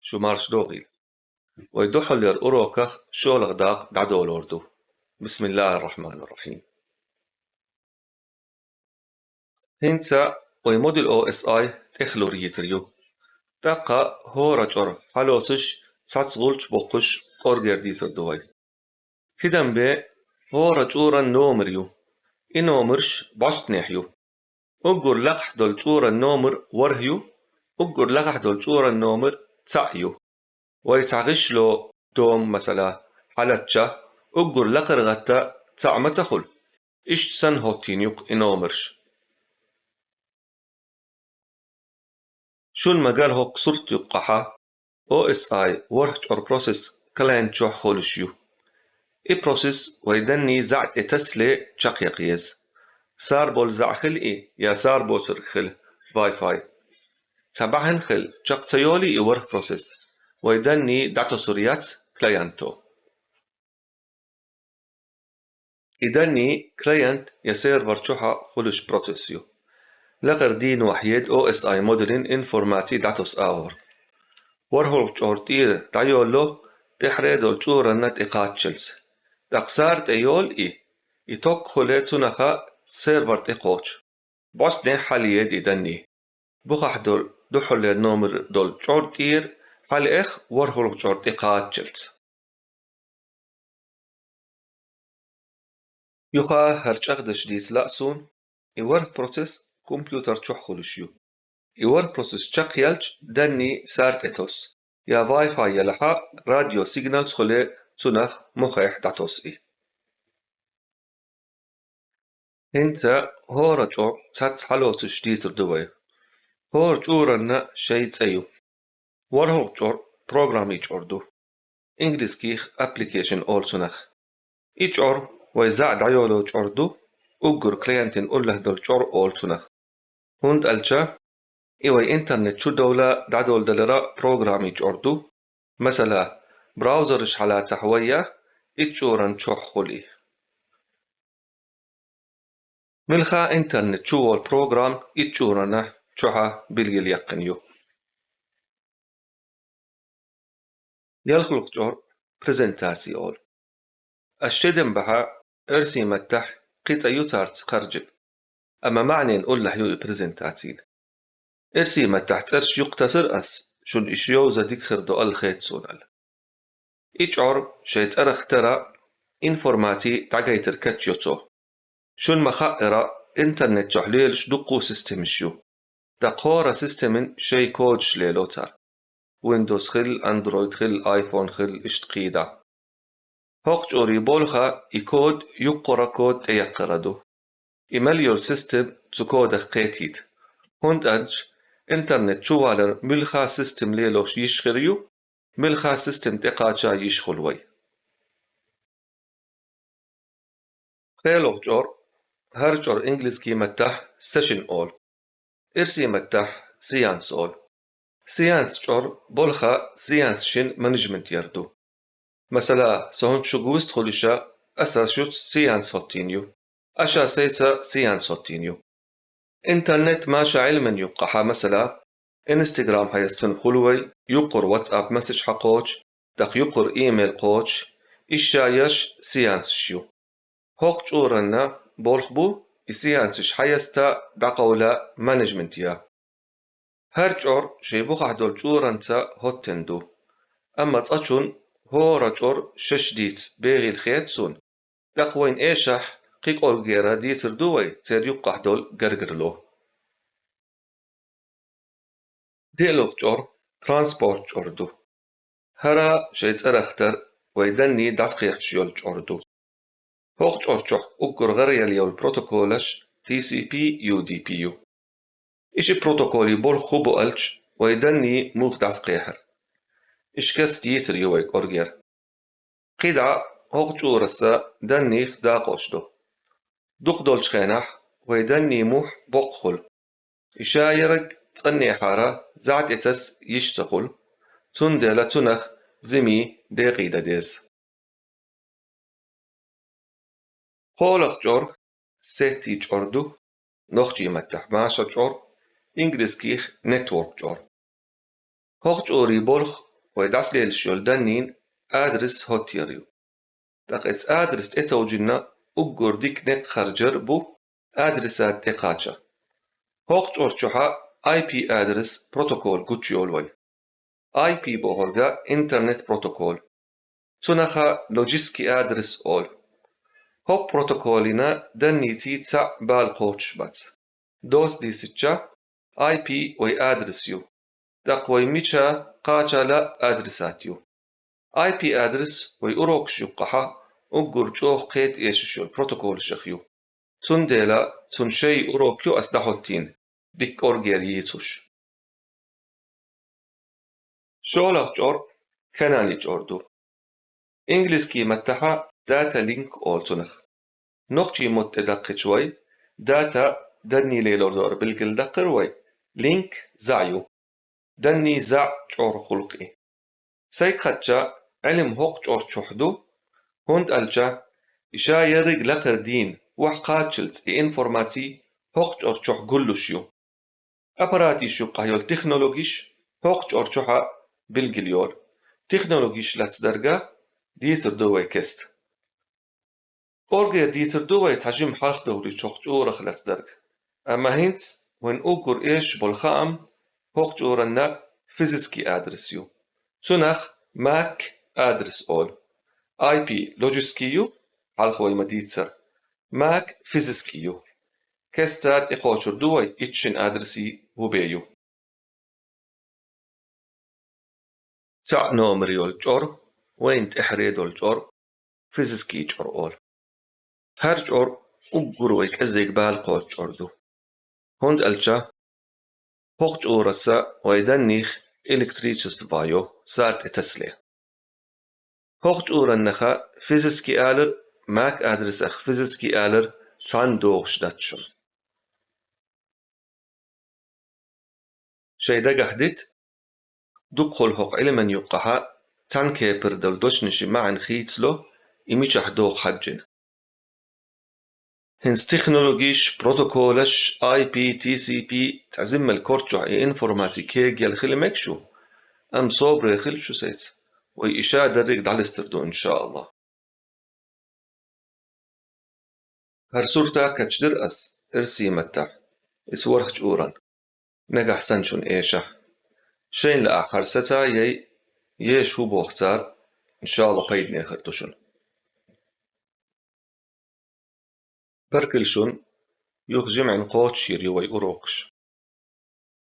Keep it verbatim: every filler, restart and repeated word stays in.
шу марш догӀийла. Вай духьаллера уроках шолгӀа дакъа дӀадолор ду. بسم الله الرحمن الرحيم. ХӀинца вай модуль О С I тӀехлур йийцар ю. ТӀаккха хӀора чӀор хьалоцуш, цхьацца гӀулч боккхуш, кӀоргера дийцар ду вай. Тидам бе хӀора чӀуран номер ю. И номерш бӀостанехь ю. Уггар лакхахь долу чӀуран номер ворхӀ ю, уггар лахахь долу чӀуран номер цхьаъ ю. Вай цхьа гӀишло, дом, масала, хьалаьцча, уггар лакхара гӀатта цхьаъ ма ца хуьлу. Иштта санна хӀоттийна ю-кх и номерш. Шуна ма-гарра, хӀокху сурт юккъахь О С I ворхӀ чӀор процесс клиент чохь хуьлуш ю. И процесс вай данний зӀе тӀе тасале чекхъяккха еза. Сар болу зӀе хила и, я сар боцург хила, Wi-Fi. Цхьа бахьана хила, чекх ца йолий и ворхӀ процесс, вай данний дӀатосур яц клиенто. И данний клиент я сервер чохь хуьлуш процесс ю. Лакхара дийнахь еда О С I модулин информаци дӀатосу агӀор. ВорхӀалгӀа чӀор тӀера дӀайолало тӀаьххьара долу чӀуранна тӀекхаччалц. ТӀаккха сар тӀе йолу и, и ток хуьлу цунах сервер тӀе кхочу. БӀостанехь хьалаеда и данний. Бухахь долу духьаллера номер долу чӀор тӀера хьалаэха ворхӀалгӀа чӀор тӀекхаччалц. Юха хӀара чӀагӀдеш дийца лаьа суна, и ворхӀ процесс компьютер чохь хуьлуш ю. И ворхӀ процесс чекхъяьлча данний сар тӀе тосу, я Wi-Fi елахь а радио сигналс хуьлу цунах мохь дӀатосу и. ХӀинца хӀора чӀор цхьацца хьалоцуш дийцар ду вай. ХӀора чӀуранна шайн цӀе ю. ВорхӀалгӀа чӀор программин чӀор ду. Инглизких application олу цунах. И чӀор вай зӀе дӀайоло чӀор ду, уггар клиентин уллехь долу чӀор олу цунах. ХӀунда аьлча и вай интернет чу довла дӀадоладалара программин чӀор ду. Масала, браузераш хьалацахь вай, я и чӀуран чохь хуьлу и. Муьлхха интернет чу волу программа и чӀуранна чохь билгалъяьккхина ю. ЯлхалгӀа чӀор презентаци олу. Ас шеден бахьа оьрсийн маттахь кхин цӀе ю царца кхаржина, амма маьӀнийн уллехь ю и презентацин. Оьрсийн маттахь цӀераш юккъе тасар ас, шуна уьш йовза дика хир ду аьлла хета суна аьлла. И чӀор шайн цӀарах тера информаци дӀагайтар кечйо цо. Шуна ма-хаъара, интернет чохь лелаш дуккха системаш ю. ТӀаккха хӀора системин шайн кодаш лело цара. Windows хила, Android хила, iPhone хила, иштта кхидӀа. ХӀокху чӀурий болх и код юккъера код тӀеяккхара ду. И мел йолу систем цу кодах кхетийта. ХӀунда аьлча интернет чу валар муьлхха систем лелош йиш хир ю, муьлхха систем тӀекхача йиш хуьлу вай. ПхоьалгӀа чӀор, хӀара чӀор инглизкийн маттахь session олу, оьрсийн маттахь сеанс олу. Сеанс чӀор болх сеансашна менеджмент яр ду. Масала, со хӀинца шуьга вистхуьлуш, аса шуьца сеанс хӀоттийна ю, аша сайца сеанс хӀоттийна ю. Интернет маша Ӏилман юккъахь, масала, Instagram хьаэцна хуьлу вай, юккъера WhatsApp месседж хьакхочу, тӀаккха юккъера имейл кхочу, иштта ерш сеансаш ю. ХӀокху чӀуранна болх бу и сеансаш хьаэцна, дӀакъовла, менеджмент ян. ХӀара чӀор шайн бухахь долу чӀуранца хӀоттийна ду. Амма цкъачунна хӀора чӀор шаьш дийца бегӀийла хета суна, тӀаккха вайна эшахь кхин кӀоргера дийцар ду вай церан юккъахь долу гаргарло. ДиълагӀа чӀор транспорт чӀор ду. ХӀара шайн цӀарах тера вай данний дӀасакхехьаш йолу чӀор ду. ХӀокху чӀор чохь уггар гӀараяьлла йолу протоколаш Т С П, Ю Д П ю. И ши протоколий болх хӀун бу аьлча, вай данний муха дӀасакхехьар. Иштта дийцар ю вай кӀоргера. КхидӀа хӀокху чӀурасса даннех дакъош ду. Дукха долчу хенахь вай данний мухь боккха хуьлу. И ша ерриг цӀаннехьара зӀе тӀе таса йиш ца хуьлу, цундела цунах зӀе декъий дан деза. КхоалгӀа чӀор сетий чӀор ду, нохчийн маттахь маша чӀор, инглизких network чӀор. ХӀокху чӀурий болх вай дӀасалелаш йола даннийн адрес хӀоттаяр ю. ТӀаккха эцу адрес тӀетовжийна уггар дика некъ харжар бу адресат тӀекхача. ХӀокху чӀор чохьа I P адрес протокол гучуйолу вай. I P бохург интернет протокол. Цунах логический адрес олу. ХӀокху протоколина даннийций цхьаъ бала кхочуш бац. Доцца дийцича, I P вай адрес ю. ТӀаккха вай мича кхача лаьа адресат ю. I P адрес вай урокаш юккъахьа уггар чӀогӀа кхета эшаш йолу протоколашах ю. Цундела цунна шайн урок ю ас дӀахӀоттийна, дика кӀоргера йийцуш. ШолгӀа чӀор каналан чӀор ду. Ингалсийн маттахьа data link олу цунах. Нохчийн мотт тӀе даккхича вай, data данний лелор дара билгалдаккхира вай, link зӀе ю. Данний зӀе чӀор гӀуллакх и. Сайга хатча, Ӏилма хӀокху чӀор чохь ду, хӀунда аьлча и ша ерриг лакхара дийна, охьа кхаччалц и информаций хӀокху чӀор чохь гуллуш ю. Аппараташ юккъахь йолу технологиш хӀокху чӀор чохьа билгал йолу. Технологиш лаьцна дерг дийцар ду вай кеста. КӀоргера дийцар ду вай цхьа жима хьалха довлийча хӀокху чӀорах лаьцна дерг. Амма хӀинца вайн уггар эшаш болу хаам хӀокху чӀоранна физический адрес ю. Цунах MAC адрес олу. I P логический ю, хьалха вай ма дийццара. MAC физический ю. Кеста тӀекхочур ду вай итт шина адресий хӀун бен ю. Цхьаъ номер йолу чӀор, вайна тӀаьхьаре долу чӀор, физический чӀор олу. ХӀара чӀор уггар вай кӀеззиг бала кхочу чӀор ду. ХӀунда аьлча хӀокху чӀорасса вай даннех электричество йо, сар тӀе тасале. ХӀокху чӀораннах физический алар, MAC адресах физический алар цхьаьна догӀуш дац шуна. Шайн дагахь дита, дукхахула хӀокху Ӏилман юккъахьа цхьаьна кепара долу дешнашин маьӀна хийцало, и мичахь догӀу хьаьжжина. ХӀинца технологиш, протоколаш, I P, T C P, цхьа зиммал корта чохь и информаци кегъяла хила мегаш ю, амма собаре хила шу сайца, вай и ша дерриг дӀалистар ду, иншааллахӀ. ХӀара сурта кечдира ас эрсийн маттахь, иза ворхӀ чӀоран. Нагахь санна шуна эшахь. Шайна лаахь хӀара сацай, еш хӀун боху цара, иншааллахӀ, пайдане хир ду шуна. Баркалла шуна, юха жимӀин кхочушйийр ю вай урокаш.